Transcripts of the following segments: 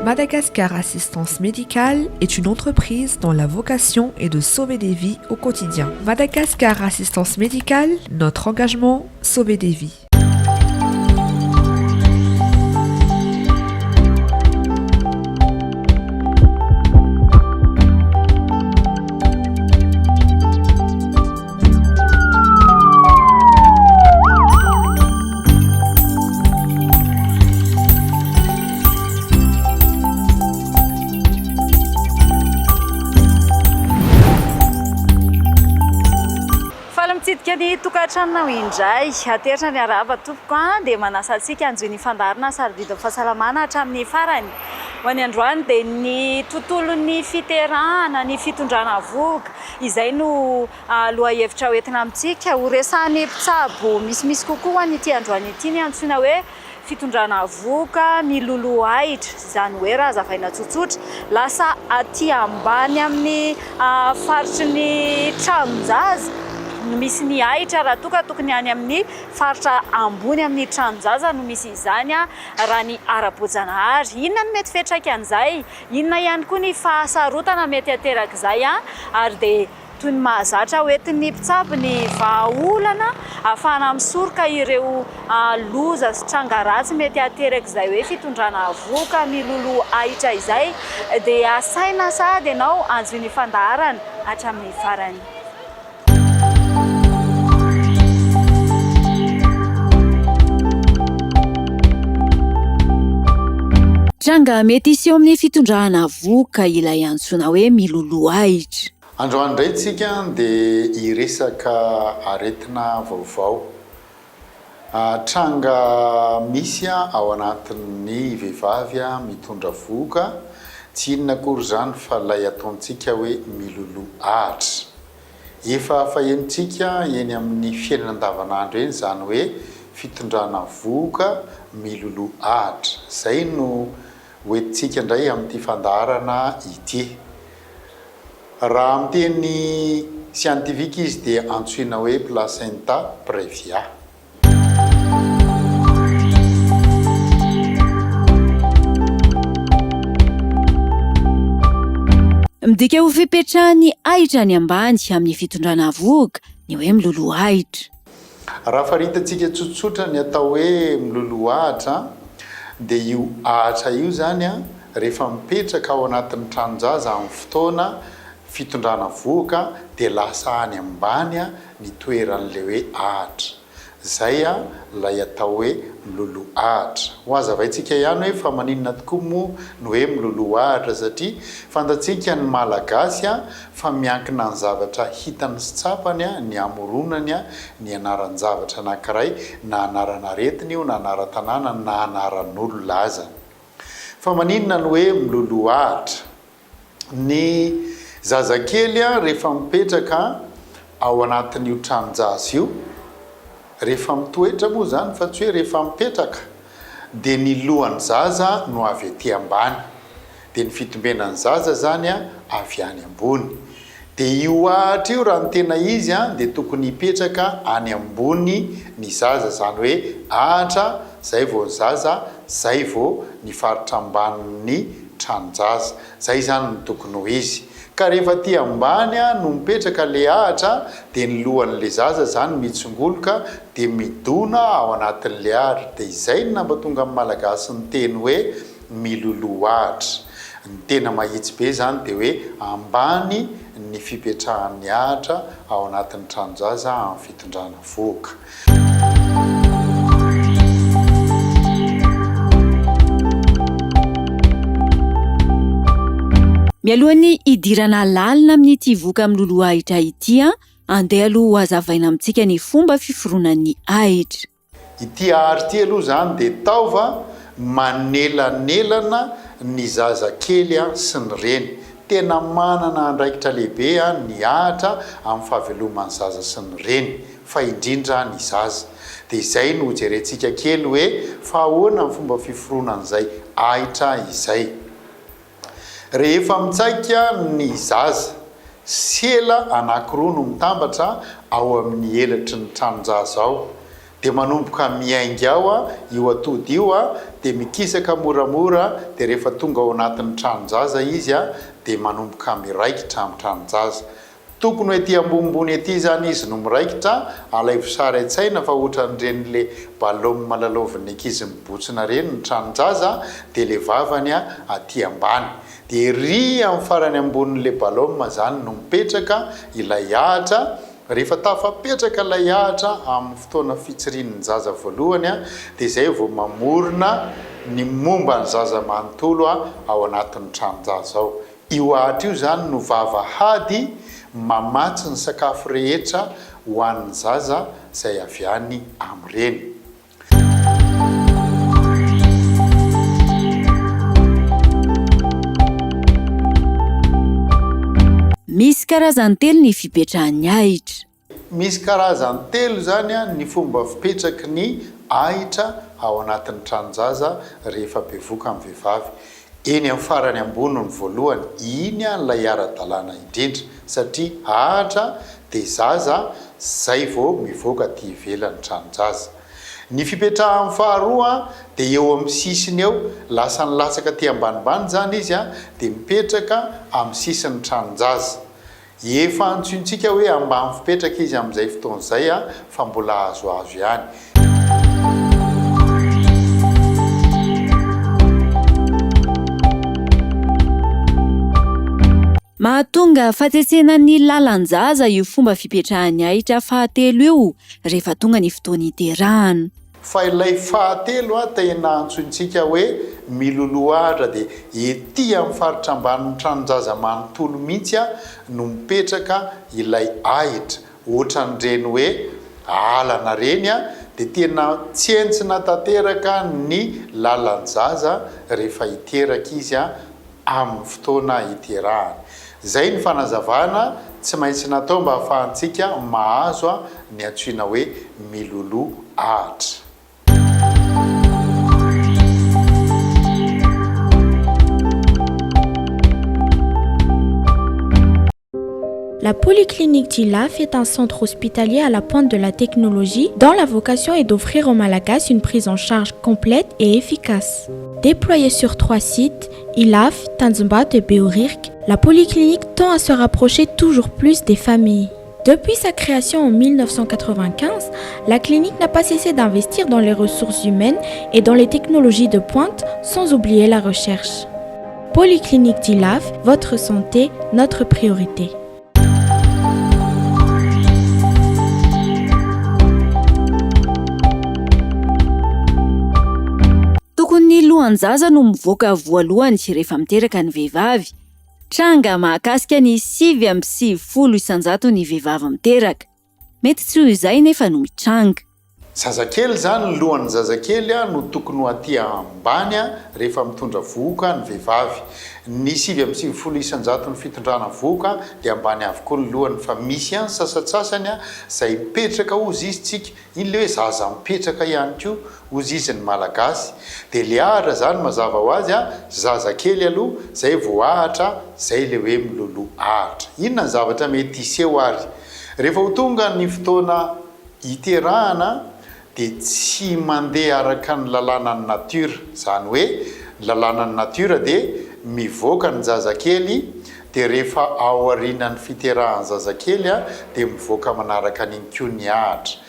Madagascar Assistance Médicale est une entreprise dont la vocation est de sauver des vies au quotidien. Madagascar Assistance Médicale, notre engagement, sauver des vies. Faly mitsidika ny tokantranonao indray. Aterina ny arahaba tompoko a, dia manasa antsika hanjohy ny fandaharana sarobidin'ny fahasalamana hatramin'ny farany. Ho an'ny androany dia ny tontolon'ny fiterahana, ny fitondrana vohoka, izay no lohahevitra hoentina amintsika. Ho resahan'ny mpitsabo misimisy kokoa ho an'ity androany ity ny antsoina hoe fitondrana vohoka miloloha ahitra, izany hoe raha hazavaina tsotsotra, lasa aty ambany amin'ny faritry ny tranon-jaza no misy ny ahitra raha toa ka tokony any amin'ny faritra ambony amin'ny tranon-jaza no misy izany raha ny ara-boajanahary. Inona no mety fiantraikan'izay? Inona ihany koa ny fahasarotana mety aterak'izay ary dia toy ny mahazatra hoentin'ny mpitsabo ny vahaolana ahafahana misoroka ireo loza sy tranga ratsy mety aterak'izay hoe fitondrana vohoka miloloha ahitra izay dia asaina sahady ianao hanjohy ny fandaharana hatramin'ny farany. Tranga mety hiseho amin'ny fitondrana vohoka ilay antsoina hoe miloloha ahitra. Androany indray tsika dia hiresaka aretina vaovao. Tranga misy ao anatin'ny vehivavy mitondra vohoka, tsy inona akory izany fa ilay ataontsika hoe miloloha ahitra. Efa fahenontsika eny amin'ny fiainana andavanandro eny izany hoe fitondrana vohoka miloloha ahitra. Izay no hoentintsika indray amin'ity fandaharana ity. Raha amin'ny teny siantifika izy dia antsoina hoe placenta previa. Midika ho fipetrahan'ny ahitra any ambany amin'ny fitondrana vohoka ny hoe miloloha ahitra. Raha faritantsika tsotsotra ny atao hoe miloloha ahitra dia io ahitra io izany rehefa mipetraka ao anatin'ny tranon-jaza amin'ny fotoana fitondrana vohoka dia lasa any ambany ny toeran'ilay hoe ahitra. Zay ilay atao hoe miloloha ahitra. Ho hazavaintsika ihany hoe fa maninona tokoa moa no hoe miloloha ahitra satria fantatsika ny Malagasy fa miankina ny zavatra hitany sy tsapany ny hamoronany ny anaran-javatra anankiray na anaran'aretina io na anaran-tanàna na anaran'olona aza. Fa maninona no hoe miloloha ahitra? Ny zazakely rehefa mipetraka ao anatin'io tranon-jaza io, rehefa mitoetra moa izany fa tsy hoe rehefa mipetraka, dia ny lohan'ny zaza no avy aty ambany, dia ny fitombenan'ny zaza izany avy any ambony. Dia io ahitra io raha ny tena izy dia tokony hipetraka any ambony ny zaza, izany hoe ahitra zay vao ny zaza, zay vao ny faritra ambanin'ny tranon-jaza. Zay izany no tokony ho izy. Ka rehefa aty ambany no mipetraka le ahitra dia ny lohan'le zaza izany mitsingoloka dia midona ao anatin'le ahitra. Dia izay no nampatonga ny Malagasy niteny hoe miloloha ahitra. Ny tena mahitsy be izany dia hoe ambany ny fipetrahan'ny ahitra ao anatin'ny tranon-jaza amin'ny fitondrana vohoka. Mialohan'ny hidirana lalina amin'ity voka miloloha ahitra ity, andeha aloha hohazavaina amintsika ny fomba fiforonan'ny ahitra. Ity ahary ity aloha izany dia taova manelanelana ny zazakely sy ny reny. Tena manana andraikitra lehibe ny ahitra amin'ny fahaveloman'ny zaza sy ny reny, fa indrindra ny zaza. Dia izay no hojerentsika kely hoe fa ahoana ny fomba fiforonan'izay ahitra izay. Rehefa mitsaika ny zaza, sela anankiroa no mitambatra ao amin'ny elatry ny tranon-jaza ao. Dia manomboka miainga ao io atody io dia mikisaka moramora dia rehefa tonga ao anatin'ny tranon-jaza izy dia manomboka miraikitra amin'ny tranon-jaza. Tokony ho ety ambonimbony ety izany izy no miraikitra, alaivo sary an-tsaina fa ohatran'ireny le ballon lalaovin'ny ankizy mibotsina ireny ny tranon-jaza dia le vavany aty ambany. Dia ery amin'ny farany ambonin'le ballon izany no mipetraka ilay ahitra, rehefa tafapetraka ilay ahitra amin'ny fotoana fitsirian'ny zaza voalohany dia izay vao mamorona ny momba ny zaza manontolo ao anatin'ny tranon-jaza ao. Io ahitra io izany no vavahady mamatsy ny sakafo rehetra ho an'ny zaza izay avy any amin'ny reny. Misy karazany telo ny fipetrahan'ny ahitra. Misy karazany telo izany ny fomba fipetraky ny ahitra ao anatin'ny tranon-jaza rehefa bevoka ny vehivavy. Eny amin'ny farany ambony ny voalohany, iny ilay ara-dalàna indrindra satria ahatra dia zaza zay vao mivoaka aty ivelan'ny tranon-jaza. Ny fipetrahany faharoa dia eo amin'ny sisiny eo, lasa nilatsaka aty ambanimbany izany izy dia mipetraka amin'ny sisin'ny tranon-jaza. Efa antsointsika hoe ambany fipetraka izy amin'izay fotoana izay fa mbola azoazo ihany. Mahatonga fahatsetsenan'ny lalan-jaza io fomba fipetrahan'ny ahitra fahatelo io rehefa tonga ny fotoana iterahana. Fa ilay fahatelo a tena antsointsika hoe miloloahatra dia ety amin'ny faritra ambanin'ny tranon-jaza manontolo mihitsy a no mipetraka ilay ahitra, ohatran'ireny hoe alana ireny a, dia tena tsentsina tanteraka ny lalan-jaza rehefa hiteraka izy a amin'ny fotoana hiterahany. Izay ny fanazavana tsy maintsy natao mba hahafahantsika mahazo ny antsoina hoe miloloha ahitra. La polyclinique d'Ilafy est un centre hospitalier à la pointe de la technologie dont la vocation est d'offrir aux Malagasy une prise en charge complète et efficace. Déployée sur trois sites, Ilafy, Tanjombato et Behoririka, la polyclinique tend à se rapprocher toujours plus des familles. Depuis sa création en 1995, la clinique n'a pas cessé d'investir dans les ressources humaines et dans les technologies de pointe, sans oublier la recherche. Polyclinique d'Ilafy, votre santé, notre priorité. Tokony ny lohan-jaza no mivoaka voalohany rehefa miteraka ny vehivavy. Tranga mahakasika ny 99 isan-jaton'ny vehivavy miteraka. Mety tsy ho izay nefa no mitranga. Zazakely izany, ny lohan'ny zazakely no tokony ho aty ambany rehefa mitondra vohoka ny vehivavy. Ny 99 isan-jaton'ny fitondrana vohoka dia ambany avokoa ny lohany fa misy ihany sasantsasany izay mipetraka hozy izy tsika, iny ilay hoe zaza mipetraka ihany koa hozy izy ny Malagasy. Dia ilay ahatra izany mazava ho azy, zazakely aloha izay vao ahatra, izay ilay hoe miloloha ahatra. Inona ny zavatra mety hiseho ary? Rehefa ho tonga ny fotoana hiterahana dia tsy mandeha araka ny lalànan'ny nature, izany hoe ny lalànan'ny nature dia mivoaka ny zazakely dia rehefa aorianan'ny fiterahan'ny zazakely dia mivoaka manaraka an'iny koa ny ahatra.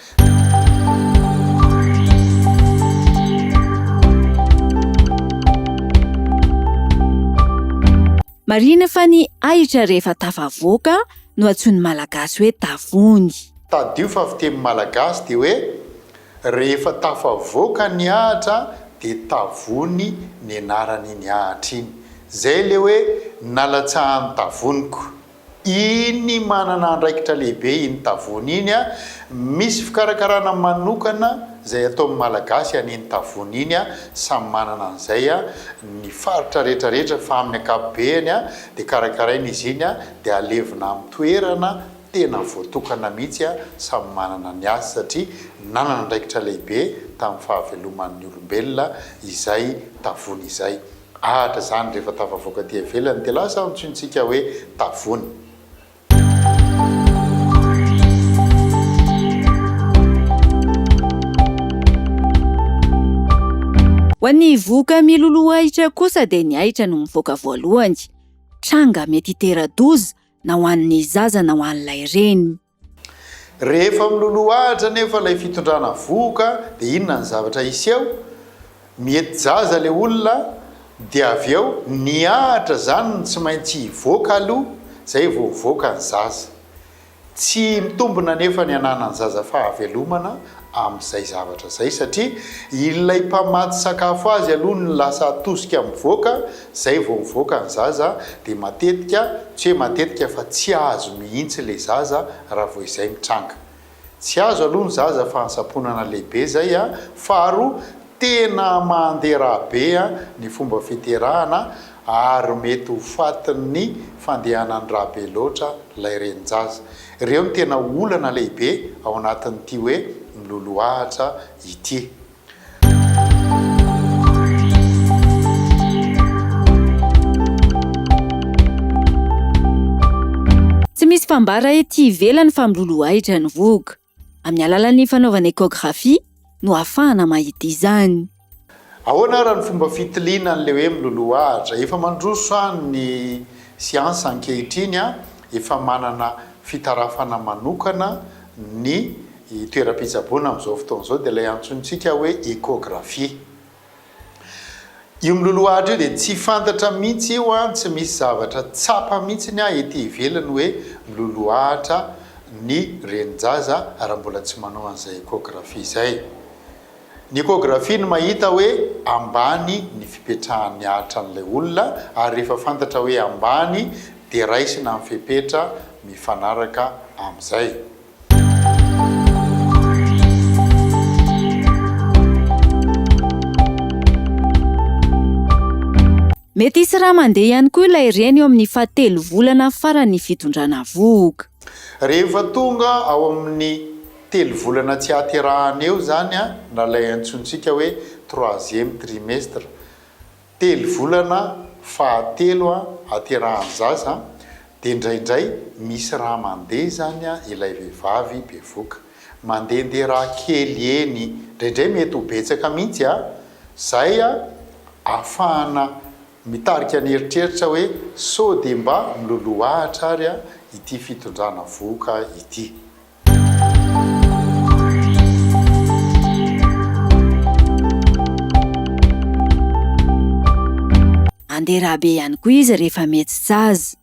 Marihina fa ny ahitra rehefa tafavoaka no antsoin'ny Malagasy hoe tavony. Tadidio fa fiteny malagasy dia hoe rehefa tafavoaka ny ahitra dia tavony ny anaran'iny ahitra iny. Zay le hoe nalatsahan'ny tavoniko. Iny manana andraikitra lehibe iny tavony iny a, misy fikarakarana manokana izay ataon'ny malagasy an'iny tavony iny a, samy manana an'izay a, ny faritra rehetra rehetra fa amin'ny ankapobeny a dia karakaraina izy iny a, dia alevina amin'ny toerana tena voatokana mihitsy a, samy manana ny azy satria nanana andraikitra lehibe tamin'ny fahaveloman'ny olombelona izay tavony izay. Ahatra izany rehefa tafavoaka aty ivelany dia lasa antsointsika hoe tavony. Ho an'ny vohoka miloloha ahitra kosa dia ny ahitra no mivoaka voalohany. Tranga mety hitera-doza na ho an'ny zaza na ho an'ilay reny. Rehefa miloloha ahitra anefa ilay fitondrana vohoka dia inona ny zavatra hiseho? Mihety zaza ilay olona dia avy eo ny ahitra izany no tsy maintsy hivoaka aloha izay vao hivoaka ny zaza. Tsy mitombina anefa ny ananan'ny zaza fahavelomana amin'izay zavatra izay satria ilay mpamatsy sakafo azy aloha no lasa atosika mivoaka izay vao mivoaka ny zaza dia matetika, tsy hoe matetika fa tsy azo mihitsy ilay zaza raha vao izay mitranga. Tsy azo aloha ny zaza fa ansamponana lehibe izay a, faharoa tena mandeha ra be ny fomba fiterahana ary mety ho fatin'ny fandehanan'ny ra be loatra ilay renin-jaza. Ireo no tena olana lehibe ao anatin'ity hoe miloloahatra ity. Tsy misy fambara ety ivelany fa miloloha ahitra ny vohoka. Amin'ny alalan'ny fanaovana échographie no ahafahana mahita izany. Ahoana ara ny fomba fitiliana an'ilay hoe miloloha ahitra? Efa mandroso ny siansa ankehitriny, efa manana fitarafana manokana ny toeram-pitsaboana amin'izao fotoana izao dia ilay antsointsika hoe échographie. Io miloloha ahitra io dia tsy fantatra mihitsy io an, tsy misy zavatra tsapa mihitsiny an ety ivelany hoe miloloha ahitra ny renin-jaza raha mbola tsy manao an'izay échographie izay. Ny échographie no mahita hoe ambany ny fipetrahan'ny ahitra an'ilay olona ary rehefa fantatra hoe ambany dia raisina amin'ny fepetra mifanaraka amin'izay. Mety hisy rà mandeha ihany koa ilay reny eo amin'ny fahatelo volana faran'ny fitondrana vohoka. Rehefa tonga ao amin'ny telo volana tsy hahaterahana eo izany na ilay antsointsika hoe troisième trimestre, Telo volana fahatelo aterahan'ny zaza dia indraindray misy rà mandeha izany ilay vehivavy bevoka. Mandehandeha rà kely eny, indraindray mety ho betsaka mihitsy izay ahafahana mitarika ny eritreritra hoe sao dia mba miloloha ahitra ary ity fitondrana vohoka ity. Andeha rabe ihany koa izy rehefa mihetsy-jaza.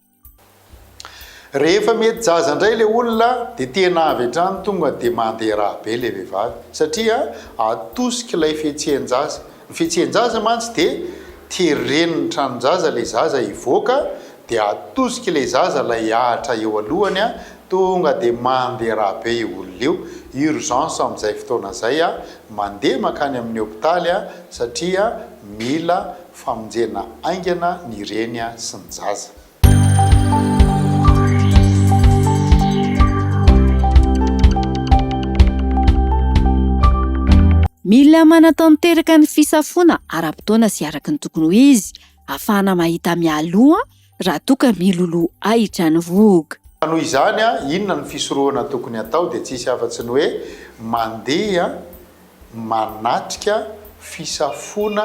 Rehefa mihetsy-jaza indray ilay olona dia tena avy hatrany tonga dia mandeha ra be ilay vehivavy satria atosik'ilay fihetsehan-jaza. Ny fihetsehan-jaza mantsy dia teren'ny tranon-jaza ilay zaza hivoaka dia atosik'ilay zaza ilay ahitra eo alohany Tonga dia mandeha ra be io olona io, urgence amin'izay fotoana izay a, mandeha mankany amin'ny hopitaly a, satria mila famonjena haingana ny reny sy ny zaza. Mila manatanteraka ny fisafoana ara-potoana sy araka ny tokony ho izy, ahafahana mahita mialoha raha toa ka miloloha ahitra ny vohoka. Ka noho izany, inona no fisorohana tokony hatao dia tsisy afa-tsy ny hoe mandeha manatrika fisafoana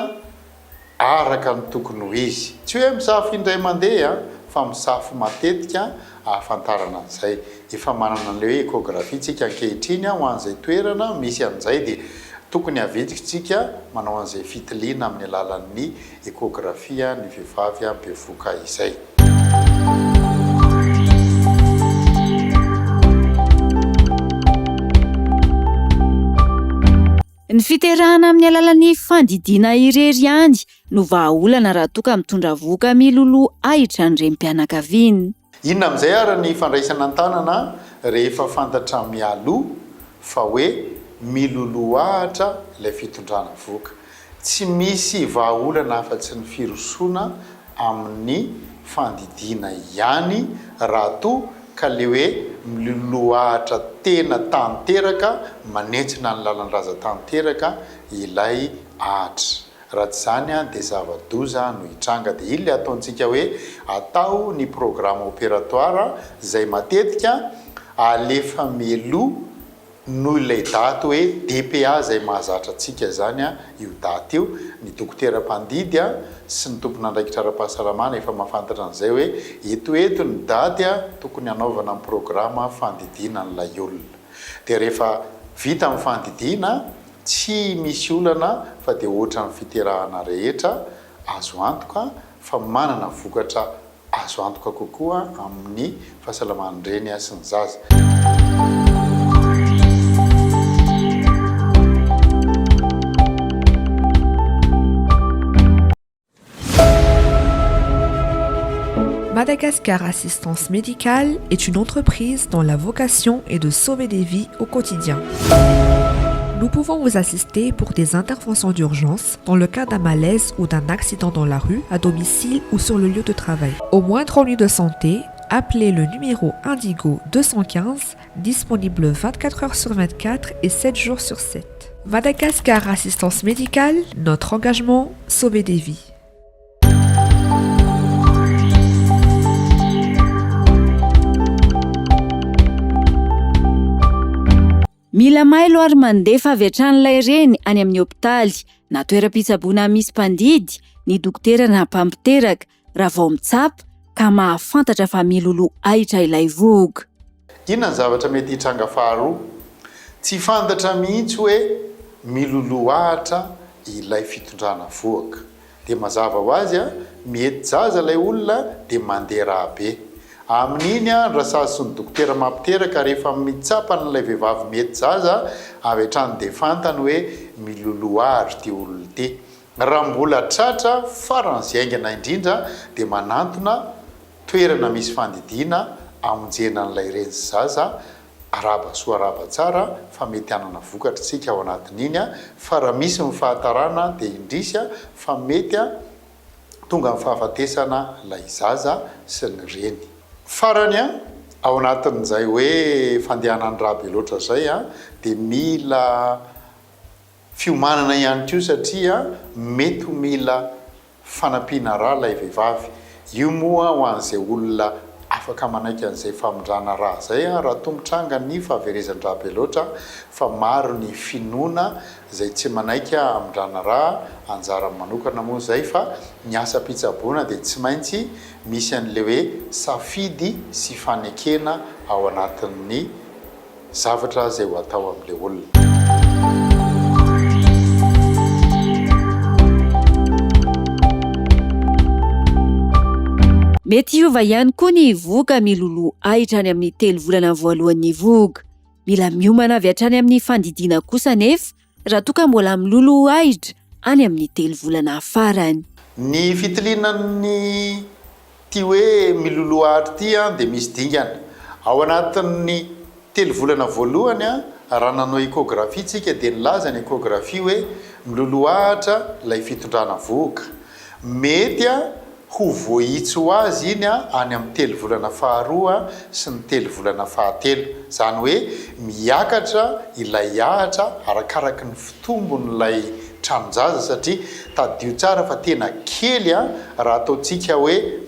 araka ny tokony ho izy. Tsy hoe misafo indray mandeha fa misafo matetika ahafantarana an'izay. Efa manana an'ilay hoe échographie tsika ankehitriny ho an'izay toerana misy an'izay dia tokony havitrika manao an'izay fitiliana amin'ny alalan'ny Échographie ny vehivavy bevoka izay. Ny fiterahana amin'ny alalan'ny fandidiana irery ihany no vahaolana raha toa ka mitondra vohoka miloloha ahitra ny renim-pianakaviana. Inona amin'izay ary ny fandraisana an-tanana rehefa fantatra mialoha fa hoe miloloha ahitra ilay fitondrana vohoka? Tsy misy vahaolana afa-tsy ny firosoana amin'ny fandidiana ihany raha toa ka le hoe miloloahatra tena tanteraka manentsina ny lalan-draza tanteraka ilay ahatra. Raha tsy izany dia zava-doza no hitranga. Dia iny le ataontsika hoe atao ny programme opératoire izay matetika alefa mialoha. Noho ilay daty hoe DPA izay mahazatra antsika izany io daty io, ny dokotera mpandidy sy ny tompon'andraikitra ara-pahasalamana efa mahafantatra an'izay hoe etoeto ny daty tokony hanaovana ny programa fandidiana an'ilay olona. Dia rehefa vita ny fandidiana, tsy misy olana fa dia ohatran'ny fiterahana rehetra, azo antoka fa manana vokatra azo antoka kokoa amin'ny fahasalaman'ny reny sy ny zaza. Madagascar Assistance Médicale est une entreprise dont la vocation est de sauver des vies au quotidien. Nous pouvons vous assister pour des interventions d'urgence dans le cas d'un malaise ou d'un accident dans la rue, à domicile ou sur le lieu de travail. Au moindre ennui de santé, appelez le numéro Indigo 215, disponible 24 heures sur 24 et 7 jours sur 7. Madagascar Assistance Médicale, notre engagement, sauver des vies. Mila mailo ary mandefa avy hatrany ilay reny any amin'ny hopitaly na toeram-pitsaboana misy mpandidy ny dokotera na mpampiteraka raha vao mitsapa ka mahafantatra fa miloloha ahitra ilay vohoka. Inona ny zavatra mety hitranga faharoa? Tsy fantatra mihitsy hoe miloloha ahitra ilay fitondrana vohoka. Dia mazava ho azy a, mihety-jaza ilay olona dia mandeha rà be. Amin'iny an, rasazy sy ny dokotera mampiteraka rehefa mitsapa an'ilay vehivavy mihety-jaza, avy hatrany dia fantany hoe miloloha ary ity olona ity. Raha mbola tratra faran'izay haingana indrindra dia manantona toerana misy fandidiana hamonjena an'ilay reny sy zaza Arahaba soa arahaba tsara fa mety hanana vokatra tsika ao anatin'iny a, fa raha misy ny fahatarana dia indrisy a fa mety a tonga amin'ny fahafatesana ilay zaza sy ny reny. Farany a, ao anatin'izay hoe fandehanan'ny rà be loatra izay a dia mila fiomanana ihany koa satria mety ho mila fanampiana rà ilay vehivavy. Io moa ho an'izay olona afaka manaiky an'izay famindrana rà izay raha toa mitranga ny fahaverezan-drà be loatra fa maro ny finoana izay tsy manaiky hamindrana rà, anjarany manokana moa izay fa ny asam-pitsaboana dia tsy maintsy misy an'ilay hoe safidy sy fanekena ao anatin'ny zavatra izay ho atao amin'ilay olona. Mety hiova ihany koa ny vohoka miloloha ahitra any amin'ny telo volana voalohan'ny vohoka. Mila miomana avy hatrany amin'ny fandidiana kosa anefa raha toa ka mbola miloloha ahitra any amin'ny telo volana farany. Ny fitiliana ny Ity hoe miloloha ahitra ity dia misy dingana. Ao anatin'ny telo volana voalohany, raha nanao échographie tsika dia nilaza ny échographie hoe miloloha ahitra ilay fitondrana vohoka. Mety ho voahitsy ho azy iny any amin'ny telo volana faharoa sy ny telo volana fahatelo. Izany hoe miakatra ilay ahitra arakaraky ny fitombon'ilay tranon-jaza satria tadidio tsara fa tena kely raha ataontsika hoe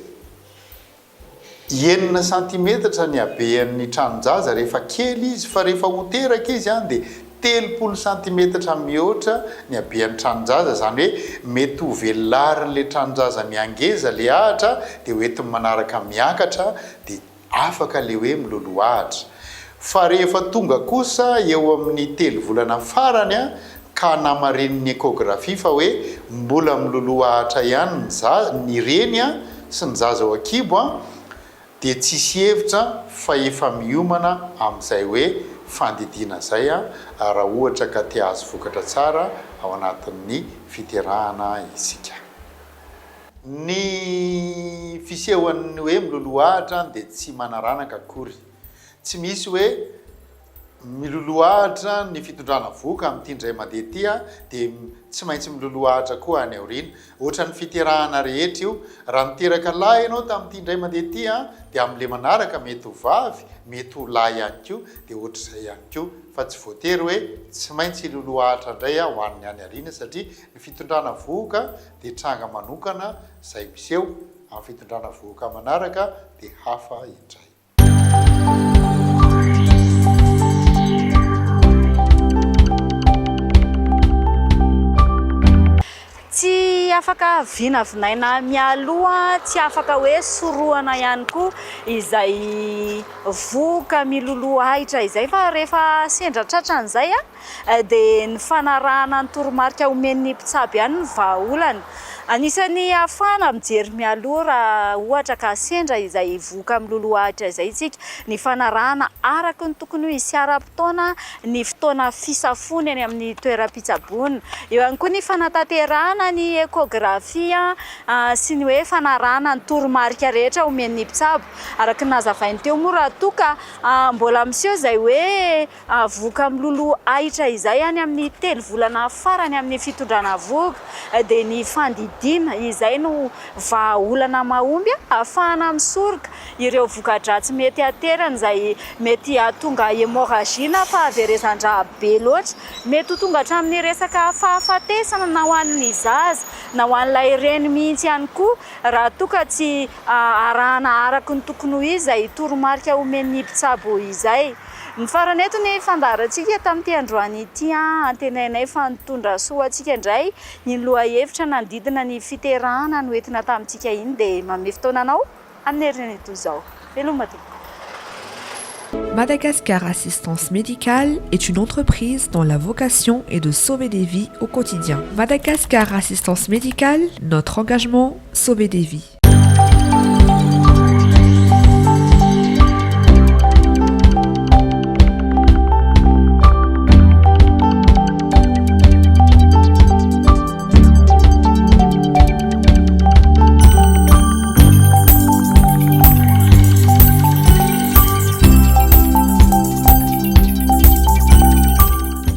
enina santimetatra ny habean'ny tranon-jaza rehefa kely izy fa rehefa ho teraka izy dia 30 santimetatra mihoatra ny habean'ny tranon-jaza, izany hoe mety ho velarin'ilay tranon-jaza mihangeza ilay ahitra dia ho entiny manaraka miakatra dia Afaka le hoe miloloahatra. Fa rehefa tonga kosa eo amin'ny telo volana farany ka namarinin'ny échographie fa hoe mbola miloloahatra ihany ny zaza, ny reny sy ny zaza ao an-kibo dia tsisy hevitra fa efa miomana amin'izay hoe fandidiana izay raha ohatra ka te hahazo vokatra tsara ao anatin'ny fiterahana isika. Ny fisehoan'ny hoe miloloahatra dia tsy manaranaka akory. Tsy misy hoe miloloahatra ny fitondrana vohoka amin'ity indray mandeha ity dia tsy maintsy miloloahatra koa any aoriana. Ohatran'ny fiterahana rehetra io. Raha niteraka lahy ianao tamin'ity indray mandeha ity dia amin'ilay manaraka mety ho vavy, mety ho lahy ihany koa dia ohatr'izay ihany koa. Fa tsy voatery hoe tsy maintsy hiloloahatra indray ho an'ny any aoriana satria ny fitondrana vohoka dia tranga manokana izay miseho amin'ny fitondrana vohoka manaraka dia hafa indray. Tsy afaka vinavinaina mialoha, tsy afaka hoe sorohana ihany koa izay vohoka miloloha ahitra izay fa rehefa sendra tratran'izay dia ny fanarahana ny toromarika omen'ny mpitsabo ihany no vahaolana. Anisan'ny ahafahana mijery mialoha raha ohatra ka sendra izay vohoka miloloha ahitra izay isika, ny fanarahana araka ny tokony ho izy sy ara-potoana ny fotoana fisafoana eny amin'ny toeram-pitsaboana. Eo ihany koa ny fanatanterahana ny échographie sy ny hoe fanarahana ny toromarika rehetra omen'ny mpitsabo. Araka ny nazavainy teo moa raha toa ka mbola miseho izay hoe vohoka miloloha ahitra izay any amin'ny telo volana farany amin'ny fitondrana vohoka dia ny fandidiana izay no vahaolana mahomby ahafahana misoroka ireo voka-dratsy mety haterany izay mety hahatonga hémorragie na fahaverezan-drà be loatra. Mety ho tonga hatramin'ny resaka fahafatesana na ho an'ny zaza na ho an'ilay reny mihitsy ihany koa raha toa ka tsy arahana araka ny tokony ho izy izay toromarika omen'ny mpitsabo izay. Mifarana eto ny fandaharantsika tamin'ity androany ity. Antenainay fa nitondra soa ho antsika indray iny lohahevitra nanodidina ny fiterahana noentina tamintsika iny dia manome fotoana anao amin'ny herinandro toy izao. Veloma tompoko. Madagascar Assistance Médicale est une entreprise dont la vocation est de sauver des vies au quotidien. Madagascar Assistance Médicale, notre engagement, sauver des vies.